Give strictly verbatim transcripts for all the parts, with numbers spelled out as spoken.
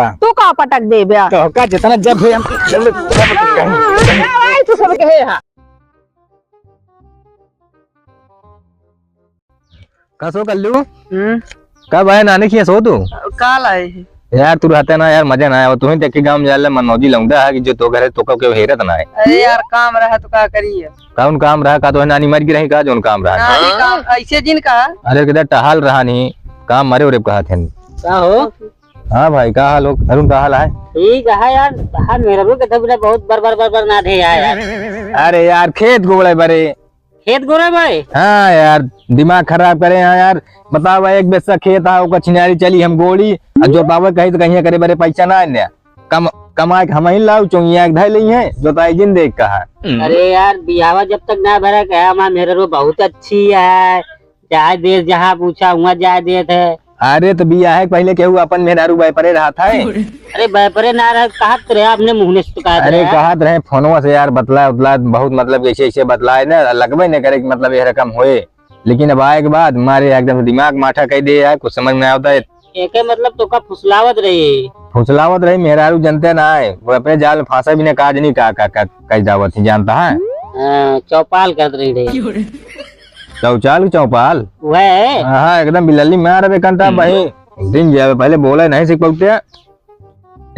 तू का पटक देबे? तो का जितना जब है हम ना भाई, तू सब कहे हा। कसो कल्लू? हम्म। का भाई नानी खिया सो तू? का लाए है? यार तू रहते ना यार, मजा ना आया। तू ही देख के गाँव में जाले मनौजी लौंडा है कि जो तो घरे तो का केहू हेरत ना है। अरे यार काम रहा तो का करिए? कौन काम रहा? का तो है नानी मर गई रही का, जोन काम रहा? नानी काम ऐसे जिन का। अरे किधर टहल रहा नहीं, काम मरे उरे कहा थे। का हो? हाँ भाई, का हाल हो? अरुण, का हाल है? ठीक है यार, हाँ, मेरा भी कथा बिना बहुत बर बर बर बर ना थे यार। अरे यार, खेत गोड़े बरे। खेत गोड़े बरे? हाँ यार, दिमाग खराब करे हैं यार। बतावा, एक बेस्सा खेत है, ओकर छिनारी चली हम गोड़ी, आ जोतावे कही तो कहीं करे बरे पैसा ना आने। कम, कमाए के हम ही लाऊ, चौंगिया के धै लई है, जोताई जिन देख कहा। अरे यार, बियावा जब तक ना भरा, कहा हमार मेहररू बहुत अच्छी है, जाए देत, जहाँ पूछा हुआ जाए देत है। अरे तो बियाहे के पहिले केहू अपन मेहरारू व्यापारे रहत है? अरे व्यापारे ना रह, कहत रहे अपने मुँह से तो कहत अरे रहे। कहत रहे फोनवा से यार, बतला उतला बहुत, मतलब ऐसे ऐसे बतलाए ना, लगबे न करे कि मतलब यह रकम होए। लेकिन अब आए के बाद मारे एकदम दिमाग माठा कह दे यार, कुछ समझ में आवता है। एके मतलब तो का फुसलावत रही? फुसलावत रही, मेहरारू जनते ना है, वो अपने जाल में फांसा भी ना, काज नहीं का, का, का, कह जावत ही जानता है। हाँ, चौपाल करत रही रे। चौचाल की चौपाल? वह है। हाँ, एकदम बिलल्ली मार बे कंटा हम्म। भाई। दिन जावे, पहले बोले नहीं सीख पाते।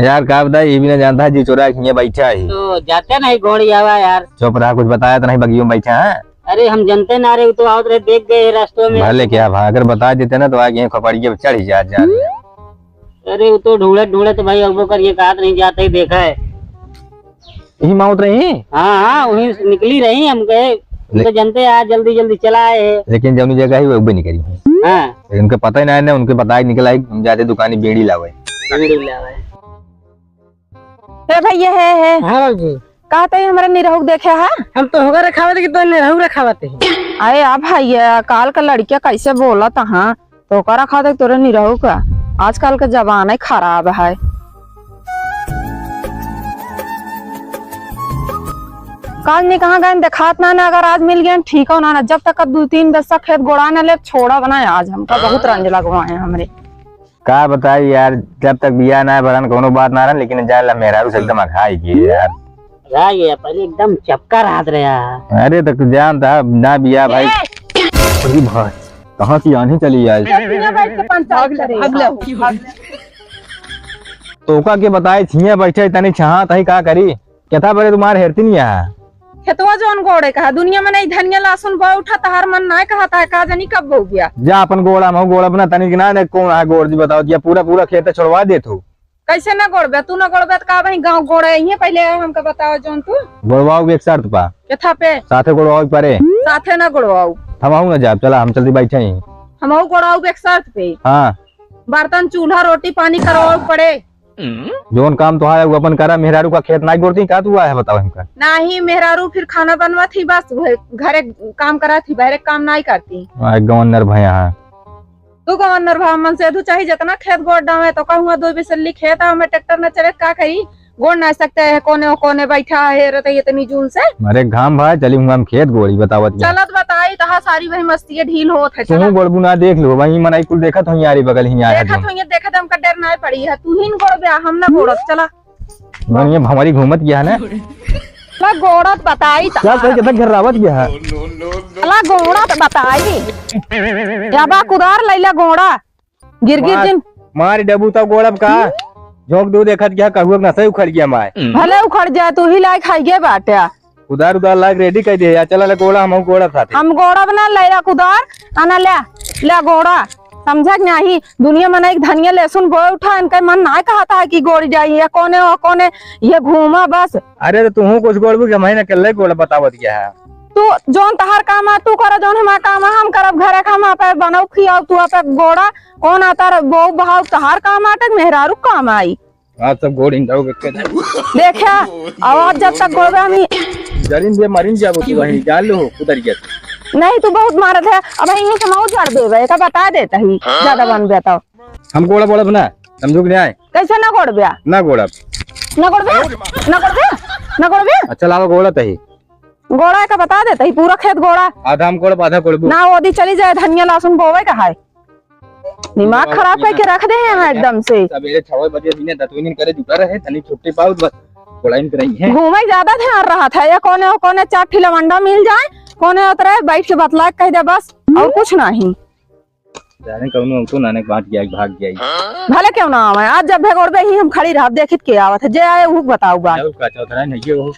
यार, का बताई, ये भी ना जानता है, जी चोरा के हियाँ बैठा है। तो जाते नहीं गोड़ी आवा यार। चुप रहा, कुछ बताया तो नहीं, बगियों में बैठा है। अरे, हम जनते ना रहे, वो तो आवत रहे, देख गए रास्तों में। भले क्या भा, अगर बता देते ना, तो आगे खपड़िए पे चढ़ ही जात, जात। अरे, वो तो ढूंढत ढूंढत भाई, अब करिए, कहा तो नहीं जाते ही देखा है। यही माँ उतरे ही? हाँ, हाँ, वहीं से निकली रही, हम कहे, हम ले- तो जनते आज जल्दी जल्दी चला आए हैं। लेकिन जौनी जगह ही वो भी निकली है। हाँ। उनके पता ही ना है, उनके पता ही निकला है, हम जाते दुकानी बीड़ी लावे। बीड़ी लावे। ए भैया, हे, हे। हाँ बाबूजी। कहते हैं हमरा निरहू देखे है? हम तो होगा रखावत कि तो निरहू रखावत है। अरे आ भैया, काल का लड़किया कैसे बोलत हाँ, तो ओकरा खातिर तोरे निरहू का। आजकल के जमाना ही खराब है। काल ने कहाँ गए देखात ना, ना अगर आज मिल गए ठीक हो ना, ना जब तक अब दो तीन बस्सा खेत गोड़ा ना ले छोड़ा बना आज हमका बहुत रंज लगवा है हमरे। का बताई यार, जब तक बियाह ना भरन कौनो बात ना रहन, लेकिन जान ला मेहरारू से एकदम अघाई गई यार। अघाई गया, पहले एकदम चपका रहत रहा। अरे तो जानता ना बियाह भाई। अरे भाई, कहाँ से आनी चली आज? तो ओका के बताए छिया बैठे तनी छहा तही का करी। केथा बरे तुम्हार हेरती नहीं है। खेतवा जौन गोड़े कहा, दुनिया में नहीं धनिया लहसुन बो उठा, तहार मन नाय कहत है, का जानी कब बो गया। जा अपन गोड़ा में गोड़ा बना तनी के ना, ने कौन है गोड़ जी बताओ, या पूरा पूरा खेत छोड़वा दे तू। कैसे ना गोड़बे, तू ना गोड़बे तो का भाई गाँव गोड़े ही है, पहले हमका बताओ जौन तू। गोड़वाओ एक शर्त पा। केथा पे? साथे गोड़वाओ परे। साथे ना गोड़वाओ। हम आऊ ना जाब, चला हम चलती बैठे ही। हम आऊ गोड़वाओ एक शर्त पे। हाँ। बर्तन चूल्हा रोटी पानी करवाओ पड़े। जौन काम तोहार है, वो अपन करा। मेहरारू का खेत नाई गोड़ती का, तू आया है बताओ हमका। नाही, मेहरारू फिर खाना बनवा थी, बस वह घरे काम करा थी, बहरे काम नाई करती। आ, गवन्नर भैया, हाँ। तू गवन्नर भा, मन से तू चाहे जितना खेत गोड़ डावे, तो कहूँगा दो बिसल्ली खेत है, हमें ट्रैक्टर न चले, का करी? गोड़ ना सकते है, कोने ओ कोने बैठा है, रहते इतनी जून से। अरे घाम भाई, चली हुआ हम खेत गोड़ी बतावत के। चलत बताई, तहा सारी वही मस्ती ढील होत है, तू चला। गोड़बू ना देख लो, वही मनई कुल देखत हो यारी बगल ही आया देखत तुम। हो, ये देखत हमका डर ना पड़ी है, तू ही न गोड़बे, हम ना गोड़ब, चला। मन ये भंवरी घूमत गया है ना। ला गोड़त बताई त। क्या सही कितना घर रावत गया है। ला गोड़त बताई। या बा कुदार लैला गोड़ा। गिर गिर मार, जिन। मार डबू तब गोड़ब का। झोंक दू देखत गया कहुआ के नसई उखड़ गया माय। भले उखड़ जाए, तू ही लायक है ये बाटे। कुदार उदार लाग रेडी कर दे या चला ले गोड़ा, हम गोड़ा साथे। हम गोड़ा बना ले या कुदार, आना ले, ले गोड़ा। समझा कि नाही? दुनिया में ना एक धनिया लहसुन बोए उठा, इनका मन ना कहता है कि गोड़ी जाई या कोने ओ कोने ये घूमा बस। अरे तो तू कुछ गोड़बू के, हम ही ना कर ले गोड़ा बतावत गया है। तू जौन तहार काम आ तू करा, जौन हमार काम आ हम करब। घरे का हम आपे बनाऊ खियाऊ, तू आपे गोड़ा कौन आता रह-, बहू बहाऊ तहार काम आटे, मेहरारू काम आई। आज सब गोड़ इंडाऊ के के देखा, आवाज जब तक गोड़बे हम ही जरिन दे मरिन जाबो तू वहीं जान लो उधर गया। नहीं, तू बहुत मारत है, अब यहीं से मऊ झाड़ देबे, एका बता देता ही, ज्यादा बन गया तो। हम गोड़ा बोड़ा बना, समझू कि नहीं आए? कैसे ना गोड़बे? ना गोड़ा। ना गोड़बे? ना गोड़बे? ना गोड़बे? अच्छा लावा गोड़ा तही। गोड़ा का बता देता ही, पूरा खेत गोड़ा। आधा हम गोड़ा, आधा गोड़बू। ना ओदी चली जाए, धनिया लहसुन बोवे का है। दिमाग खराब करके रख दे हैं यहाँ एकदम से। सवेरे छह बजे दिने दतुइन करे जुटा रहे, तनी छुट्टी पाउत बस गोड़ाइन पे रही है। घूमे ज्यादा ध्यान रहत है, ये कोने, कोने चार ठी लवंडा मिल जाए, कोने उतरे, बैठ के बतला के कह दे बस, और कुछ नहीं। जाने कौनो तो नाने बांट गया, भाग गया। भले क्यों ना आवे, आज जब भेगोड़बे ही हम खड़ी रहब, देखित के आवत है, जे आए उहू बताऊ बात। जाओ का चौधरा नहीं ये वो।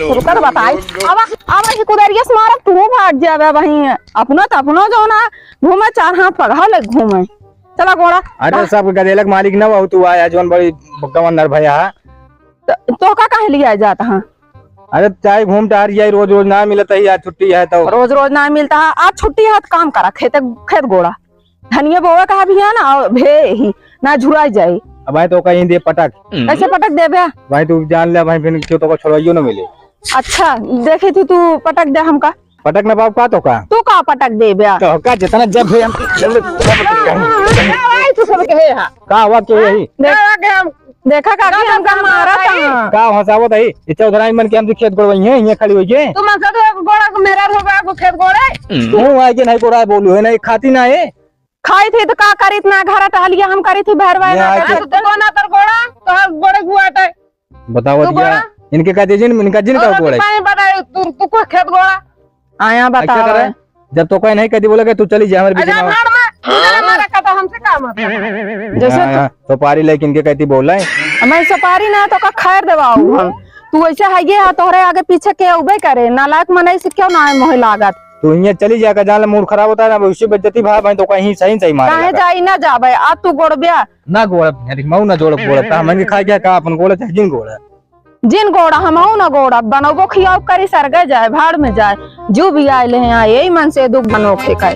रुका तो बताई। अब, अब ही कुदरिया से मारब, तू भाग जाबे वहीं। अपनो तो अपनो जो ना घूमे, चार हाथ पगहा ले घूमे। चला गोड़ा। अरे, सब गदेलक मालिक न बहू, तू आया जौन बड़ी गवंदर भया। तो, तो का कहे लिया जात हाँ? अरे, चाहे घूम टहर जाई, रोज रोज ना मिलत है, आज छुट्टी है तो। रोज रोज ना मिलता है, आज छुट्टी है तो काम करा, खेते, खेत गोड़ा। धनिया बोवे कहा भी है ना, और भे ही ना झुराई जाए। अब भाई तो कहीं दे पटक। कैसे पटक देबे? भाई तू जान ले भाई, फिर क्यों तो को छोड़वाइयो ना मिले। अच्छा, देखी थी तू पटक दे हमका। पटक ना पाऊ का तो का? तू का पटक देबे? तो का जितना जब है हम जब, जब भाई तू सब कहे हा। का हुआ के यही? देख, देखा काकी हमका मारा था। का हंसावत है? ये चौधराइन मन के हमसे खेत गोड़वई है, ये खड़ी हुई है। तू मन से तो गोड़ा को मेरा होगा को खेत गोड़े। तू आए के नहीं गोड़ा बोलू है, नहीं खाती ना है। खाई थी तो का करी, इतना घर टहलिया हम करी थी, भरवा ये ना आके करी। तो कौन आतर गोड़ा? तो हर गोड़े गुआटे। बताओ तू दिया। गोड़ा? इनके का दे जिन, इनका जिन का और गोड़ा? पानी बड़ा, तू, तू को खेत गोड़ा? आया ऐसा बताओ। करे? जब तो कोई नहीं कहती बोला कि तू चली जा हमारे पीछे अच्छा, ना। भाड़ में, इधर हमारा कथा हमसे का मतलब? जैसे हाँ, तू हाँ, सुपारी लेके इनके कहती बोला है। मैं सुपारी ना तो का खैर देवाऊ हम। तू ऐसे है ये, तोहरे आगे पीछे के उबे करे, नालायक मनई से क्यों ना है मोहे लागत। तू हियाँ चली जा, का जान ले मूड खराब होता है ना, भविष्य बेइज्जती भा भाई तो कहीं सही सही मारे काहे लगा। जाई ना जाबे, आ तू गोड़ब्या। ना गोड़ब, यार, मऊ ना जोड़ब गोड़ब, का हमन के खाए क्या का अपन गोड़ा चाहे जिन गोड़ा। जिन गोड़ा हमहू ना गोड़ा, बनोबो खियाओ करी सरगे जाए, भाड़ में जाए, जो भी आए ले हैं, यही मन से दुख बनोखे का।